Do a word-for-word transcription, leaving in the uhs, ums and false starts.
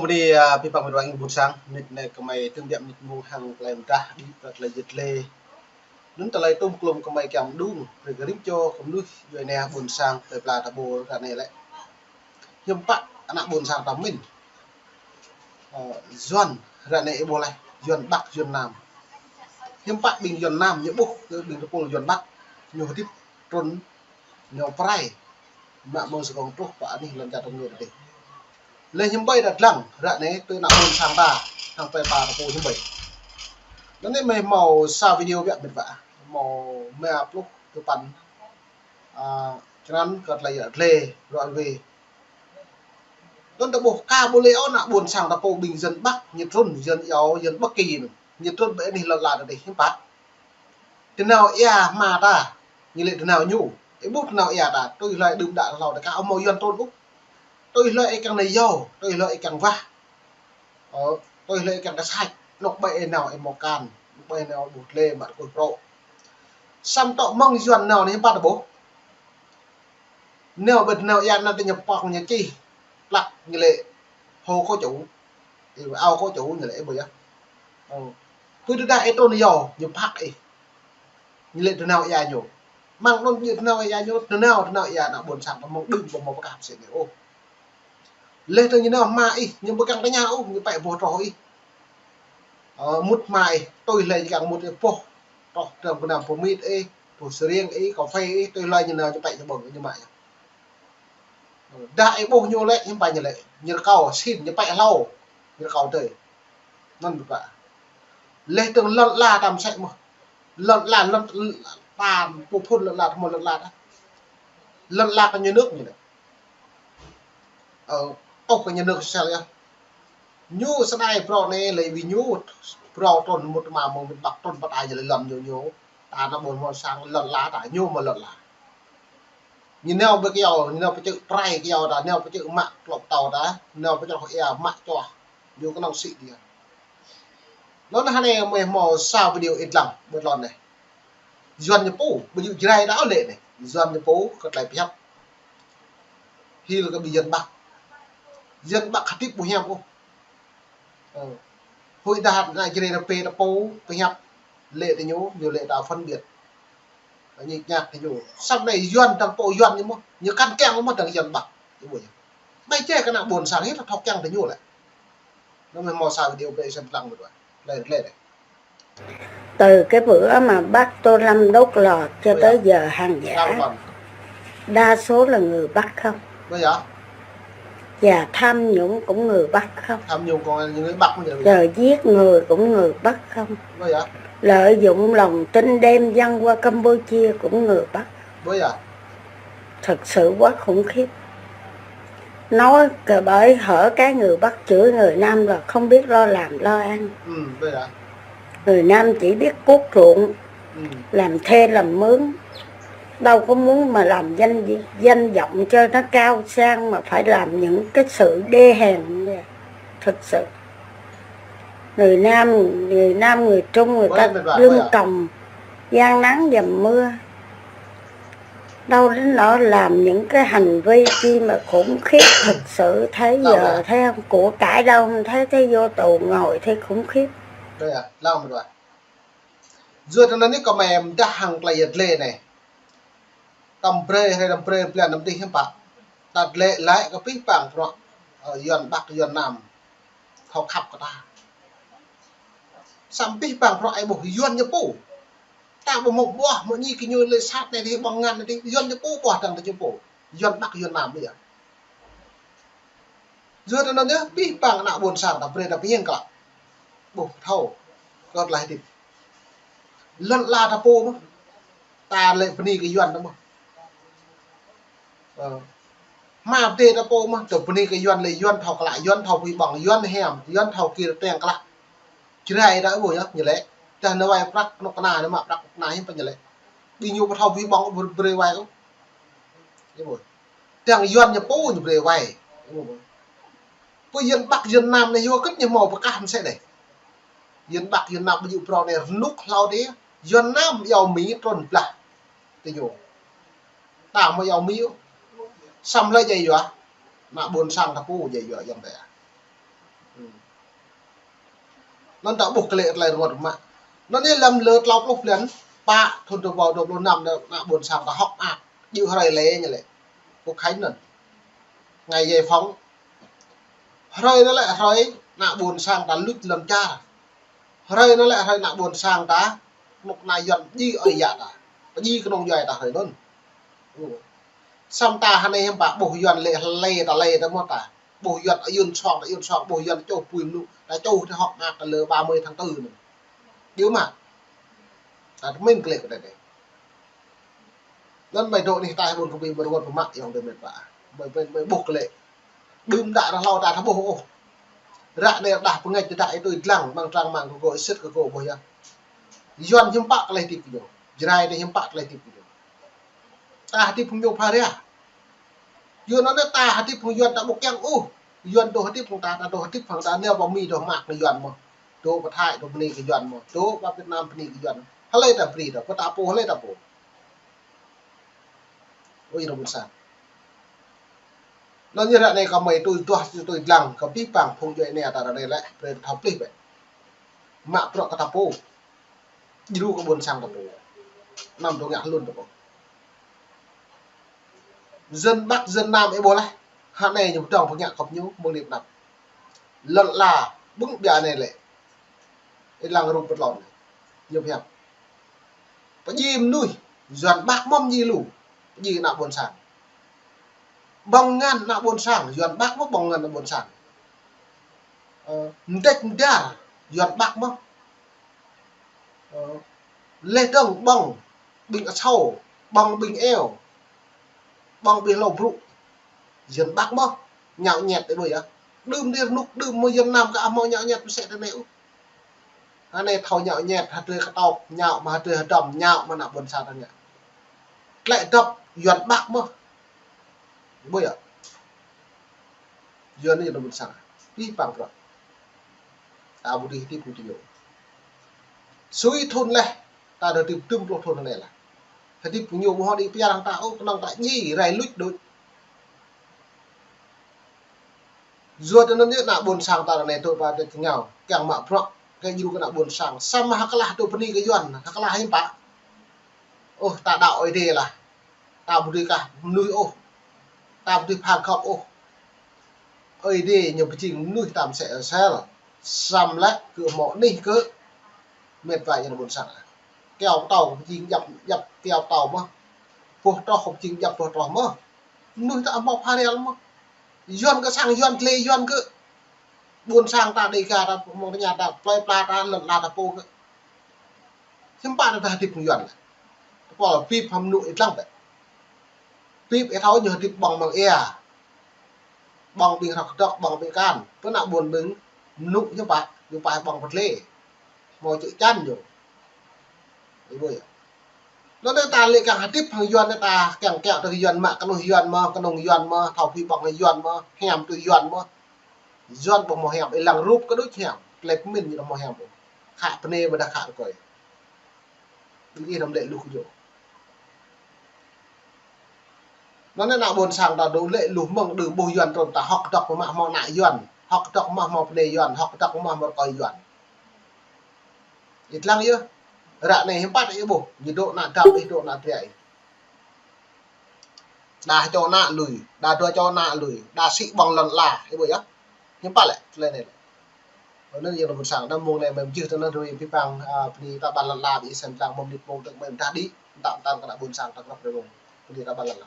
Mơ̆ng anai, a, pơpă mơ̆ng ruang ƀôn sang, mơnit anai kơmơi tơm biă mơnit mông hăng tơlơi mơdah, đĭ kơ tơlơi yet lĕ. Anŭn tơlơi tŭm klum kơmơi kiăng mơđung, brơi kơ rĭm čô kơ mơnuih djuai ania ƀôn sang, plơi pla ta ƀuh ră anai lĕ. Hiư̆m pă ană ƀôn sang ta mĭn. Ơ, Yuan ră anai ih ƀuh laih, Yuan Bắc, Yuan Nam. Hiư̆m pă ƀing Yuan Nam ñu ƀuh kơ ƀing tơpul Yuan Bắc, ñu hơdip trŭn ñu pơrai. Mă mơ̆ng Sài Gòn truh pơ anih lŏn čar tơngơi tơdơi. Lĕ hiư̆m ƀơi đa dlăng, ră anai tui ană ƀôn sang ta, hăng plơi pla ta pô hiư̆m ƀơi. Anŭn anai mơi hmâo sa video biă mĭt wă, hmâo rơma pluh tơpăn, a, črăn kơ tơlơi yet lĕ, ră anai. Anŭn ta ƀuh ka ƀu lĕ ôh ană ƀôn sang ta pô ƀing Yuan Bắc, ñu trŭn, Yuan Iao, Yuan Bắc Kỳ anŭn. Ñu trŭn ƀơi anih lŏn ala tơdơi hiư̆m pă. Tơnao ia hma ta, ñu lĕ tơnao ñu. Ih ƀuh tơnao ia ta, tui hlơi đưm đă hlâo ta ka ƀu hmâo Yuan trŭn ôh. Tui hlơi ih kiăng nao yâo, tui hlơi ih kiăng wah. Ơ, tui hlơi ih kiăng kơsač, anŏ ƀơi ih nao ih hmâo akan, anŏ ƀơi ih nao ƀuh lĕ mă tơkuih prŏ. Samơ̆ tŏ mơ̆ng Yuan nao anai hiư̆m pă ta ƀuh. Nao ƀơi tơnao ia anŭn tơ ñu pŏk ñu čih, plăk ñu lĕ hô kô chủ, ih ao kô chủ ñu lĕ ih ƀuh yơh. Ơ. Pơ tơdah ih trŭn yâo, ñu phak ih. Ñu lĕ tơnao ia ñu. Mơ̆ng anŭn ñu tơnao ia ñu, tơnao, tơnao ia ană ƀôn sang ta mơ̆ng đưm ƀu hmâo pơkă sĭt anai ôh. Lĕ tơ ñu nao hma ih, ñu ƀu kiăng tơña ôh, ñu pĕ boh troh ih. Ơ, mŭt hma ih, tui hlơi ñu kiăng mŭt ih boh troh, tơm kơnam pơmĭt ih, boh sơriêng ih, kơphê ih, tui hlơi ñu nao ñu pĕ ñu ƀơ̆ng, ñu mă ñu. Dah ih ƀuh ñu lĕ, hiư̆m pă ñu lĕ, ñu rơkâo, sĭn, ñu pĕ hlâo, ñu rơkâo tơi. Anŭn ƀu pă. Lĕ tơ̆ng lŏn ala ta mơsĕ mơ̆n. Lŏn ala, lŏn ta, pô phŭn lŏn ala, tơmơ̆ lŏn ala ta. Lŏn ala kơ nhà nước ñu lĕ. Ơ, ôh kơ nhà nước sel yơh. Ñu sơnai prŏ anai lĕ ƀing ñu prŏ trŭn mŭt mă mơ̆ng miền Bắc trŭn pơ ta ñu lĕ lŏn ñu ñu. Ta ană ƀôn ƀôn sang lŏn ala ta ñu mă lŏn ala. Ñu nao ƀơi kyâo, ñu nao pơčơ̆ prai kyâo ta, nao pơčơ̆ mă klŏp tâo ta, nao pơčơ̆ ia mă čuah. Ñu kơnơ̆ng sĭ dia. Anŭn hơnai mơi hmâo sa video ih dlăng ƀơi tơlơi anai. Yuan ñu pô, ƀu djơ̆ Jrai đa lĕ anai. Yuan ñu pô kơ tơlơi pơhiăp. Hil kơ ƀing Yuan Bắc. Yuan Bắc hơdip ƀu hiam ôh. Ơ. Hơi dah ană Jrai ta pê ta pô pơhiăp lĕ tơ ñu, ñu lĕ ta phân biệt. Ñu ñăk tơ ñu. Samơ̆ anai Yuan ta pô Yuan ñu mơ̆n, ñu kăn kiăng mơ̆n tơ̆ng Yuan Bắc. Ih ƀuh yơh. Ƀai čê kơ ană ƀôn sang hĭ ta thâo kiăng tơ ñu lĕ. Anŭn mơi hmâo sa video brơi ih sem lăng mơ̆n. Lĕ, lĕ, lĕ. Từ cái bữa mà bác Tô Lâm đốt lò cho tới giờ hàng giả, đa số là người Bắc không? Và tham nhũng cũng người Bắc không? Tham nhũng còn người Bắc không vậy? Rồi giết người cũng người Bắc không? Lợi dụng lòng tin đem dân qua Campuchia cũng người Bắc. Thật sự quá khủng khiếp. Nói cờ, bởi hở cái người Bắc chửi người Nam là không biết lo làm lo ăn. Người Nam chỉ biết cuốc ruộng, làm thuê làm mướn. Đâu có muốn mà làm danh, danh vọng cho nó cao sang mà phải làm những cái sự đê hèn như vậy. Thật sự. Người Nam, người Nam, người Trung, người ta lưng còng, gian nắng dầm mưa. Đâu đến đó làm những cái hành vi chi mà khủng khiếp thật sự, thấy giờ thấy không? Của cải đâu không thấy, thấy vô tù ngồi thấy khủng khiếp. Yua tơ anŭn anai kơmơi mơdah hăng tơlơi yet lĕ anai. Tơm brơi, hrơi tơm brơi, blan tơm dih hiư̆m pă. Tơlơi lĕ kơ pih pang prŏ, ơ, Yuan Bắc, Yuan Nam. Thâo khăp kơ ta. Samơ̆ pih pang prŏ ih ƀuh Yuan ñu pô. Ta ƀu hmâo ƀuah, mơ̆ ñu kơ ñu lĕ sat anai dih, ƀơ̆ng ngăn anai dih, Yuan ñu pô ƀuah tơ̆ng tơ ñu pô. Yuan Bắc, Yuan Nam ƀu yơh. Yua tơ anŭn yơh, pih pang ană ƀôn sang ta brơi ta pơñing klă. Ƀuh thâo, kơ tơlơi hơdip. Lŏn ala ta pô mơ̆n. Ta lĕ bơni kơ Yuan ta mơ̆n. Ơ. Hma pơdai ta pô mơ̆n, tơ bơni kơ Yuan lĕ Yuan thâo klă, Yuan thâo pui ƀơ̆ng, Yuan hiam, Yuan thâo kir teng klă. Jrai ta ƀuh yơh, ñu lĕ. Dah nao wai prăk kơnuk kơna, nao mă prăk kơnuk kơna hiư̆m pă ñu lĕ. Ƀing ñu ƀu thâo pui ƀơ̆ng, ƀu brơi wai ôh. Ih ƀuh. Tơ̆ng Yuan ñu pô ñu brơi wai. Ih ƀuh. Pơ Yuan Bắc, Yuan Nam anai yua kơ ñu hmâo pơkah mơsĕ anai. Yuan Bắc, Yuan Nam ƀu djơ̆ prŏ anai rơnŭk hlâo dih. Yuan Nam iâu Mi trŭn blah. Tơ ñu. Ta hmâo iâu Mi ôh. Samơ̆ lĕ djai yua. Ană ƀôn sang ta pô djai yua Yuan ta. Anŭn ta ƀuh kơ lĕ tơlơi rơngot mă. Anŭn yơh lăm lơ klâo pluh blan pă thŭn dua rơbâo dua pluh năm anŭn ană ƀôn sang ta hŏk mơak. Djơ̆ hrơi lĕ ñu lĕ. Pô Khánh anŭn. Ngày giải phóng. Hrơi anŭn lĕ hrơi ană ƀôn sang ta luč lŏn čar. Hrơi anŭn lĕ hrơi ană ƀôn sang ta, kơnuk kơna Yuan pơdjai ơi yă ta. Pơdjai kơnung djuai ta hrơi anŭn. Samơ̆ ta hơnai hiư̆m pă ƀuh Yuan lĕ hlơi ta lĕ ta mơ̆ ta. Ƀuh Yuan ayun song ta ayun song, ƀuh Yuan čuh apui mơnŭ, ta čuh ta hŏk mơak ta lơ ba mươi tháng tư anŭn. Djơ̆ mă. Ta tơmin kơ lĕ kơ ta dêh. Anŭn mơi dŏ anih ta ƀôn kơ ƀing mơ̆ rơngot pơmă yŏng dêh met wa. Mơi, mơi, mơi ƀuh kơ lĕ. Đưm đă ră hlâo ta thâo ƀuh ôh. Ră anai đah pơngač đah ih tui dlăng, mơ̆ng trang mơ̆ng kơ gơ̆ sĭt kơ gơ̆ ƀuh yơh. Yuan hiư̆m pă tơlơi hơdip kơ ñu. Jrai anai hiư̆m pă tơlơi hơdip kơ ñu. Ta hơdip hăng ñu phara. Yua anŭn ta hơdip hăng Yuan ta ƀu kiăng ôh. Yuan dŏ hơdip hăng ta, ta dŏ hơdip hăng ta, nao pơ Mi dŏ mă kơ Yuan mơ̆n. Dŏ pơ Thái dŏ bơni kơ Yuan mơ̆n. Dŏ pơ Việt Nam bơni kơ Yuan. Hlơi ta bơni dŏ, pơ ta pô, hlơi ta pô. Ôi, ană ƀôn sang. Anŭn yơh ră anai kơ mơi tui duah, tui dlăng, kơ pih pang phung djuai ania ta ră anai lĕ, brơi thâo plih bĕ. Mă bruă kơ ta pô. Djru kơ ƀôn sang ta pô. Anăm dŏ ngă hlŭn ta pô. Dân Bắc, dân Nam ih ƀuh laih. Hă anai ñu pơdơ̆ng pơngă kơ ñu mơ̆ng anai pơ anăp. Lŏn ala ƀơ̆ng ƀiă anai lĕ. Ih lăng rup pơtlon. Ñu pơhiăp. Pơdjai mơnuih, Yuan Bắc mơ̆n pơdjai lu. Pơdjai ană ƀôn sang. Ƀơ̆ng ngăn ană ƀôn sang, Yuan Bắc mơ̆n ƀơ̆ng ngăn ană ƀôn sang. Ơ, mơdĕč mơdar, Yuan Bắc mơ̆n. Ơ, lĕ dơ̆ng ƀơ̆ng ƀing asâo, ƀơ̆ng ƀing eo, ƀơ̆ng ƀing hlâo brŭ. Yuan Bắc mơ̆n, ñao ñet ih ƀuh yơh. Đưm đir nuk đưm mơ̆ Yuan Nam kơ ăh hmâo ñao ñet mơsĕ tơ anai ôh. Hă anai thâo ñao ñet, hơdrơi kơtŏp, ñao mă hơdrơi hơdăm, ñao mă ană ƀôn sang ta ngă. Tlĕ dŏp Yuan Bắc mơ̆n. Ih ƀuh yơh. Yuan anai ană ƀôn sang. Pih pang bruă. Ta ƀu dưi hơdip hăng tui ñu. Sui thŭn laih, ta dŏ hơdip dŭm pluh thŭn anai laih. Hơdip hăng ñu ƀu hŏ đĭ pơyơr hăng ta ôh, kơnơ̆ng ta djai rai luč đôč. Yua anŭn yơh ană ƀôn sang ta ră anai dŏ pơ tơčô ñu, kiăng mă bruă, kiăng djru kơ ană ƀôn sang. Samơ̆ hơklah dŏ bơni kơ Yuan, hơklah hiư̆m pă. Ôh, ta đaŏ Ơi Adai lah. Ta ƀu dưi kah mơnuih ôh. Ta ƀu dưi phar gŏp ôh. Ơi Adai ñu pơjing mơnuih ta mơsĕ sel. Samơ̆ lĕ kơ hmâo anih kơ met wa ană ƀôn sang. Kiao pơtâo pơjing djăp, djăp kiao pơtâo mơ̆n. Boh troh pơjing djăp boh troh mơ̆n. Mơnuih ta hmâo phara mơ̆n. Yuan kơ sang Yuan, tơlơi Yuan kơ ƀôn sang ta Dêga ta mơ̆ng tơña ta plơi pla ta lŏn ala ta pô kơ. Hiư̆m pă ta hơdip hăng Yuan lĕ. Ta pô lĕ pip hăng mơnŭ ih dlăng bĕ. Pip ih thâo ñu hơdip ƀơ̆ng mơ̆ng ia. Ƀơ̆ng ƀing hrŏk kơdŏk, ƀơ̆ng ƀing kan. Pơ ană ƀôn ƀing mơnŭ hiư̆m pă, ñu pă ƀơ̆ng pơtlê. Hmâo čư̆ čan ñu. Ih ƀuh yơh. Anŭn ta lĕ kiăng hơdip hăng Yuan ta kiăng kiaŏ tơ Yuan mă kơnuih Yuan mơ̆n, kơnung Yuan mơ̆n, thâo phi ƀơ̆ng Yuan mơ̆n, hiam tui Yuan mơ̆n. Yuan ƀu hmâo hiam, ih lăng rup kơ đôč hiam. Tơlơi pơmĭn ñu ƀu hmâo hiam ôh. Khă bơnai ƀôdah khă rơkơi. Ƀing ih anăm lĕ luh kơ ñu. Anŭn ană ƀôn sang ta dŏ lĕ luh mơ̆ng đưm ƀuh Yuan trŭn ta hŏk kơdŏk mă hmâo ană Yuan, hŏk kơdŏk mă hmâo bơnai Yuan, hŏk kơdŏk mă hmâo rơkơi Yuan. Ih dlăng yơh. Ră anai hiư̆m pă ih ƀuh, ñu dŏ ană dăp, ih dŏ ană dra ih. Đa čô ană lui, đa dua čô ană lui, đa sĭ ƀơ̆ng lŏn ala, ih ƀuh yơh. Hiư̆m pă lĕ, tơlơi anai lĕ. Anŭn yơh ană ƀôn sang, anăm mơ̆ng anai mơi mơjưh tơ anŭn rui pih pang, a, bơni ta ƀar lŏn ala, ƀing ih sem dlăng mơ̆ng mơnit mơ̆ng tơ̆k mơi mơdah đĭ, mơtam mơtam kơ ană ƀôn sang ta krăp rơnŭng. Bơni ta ƀar lŏn ala.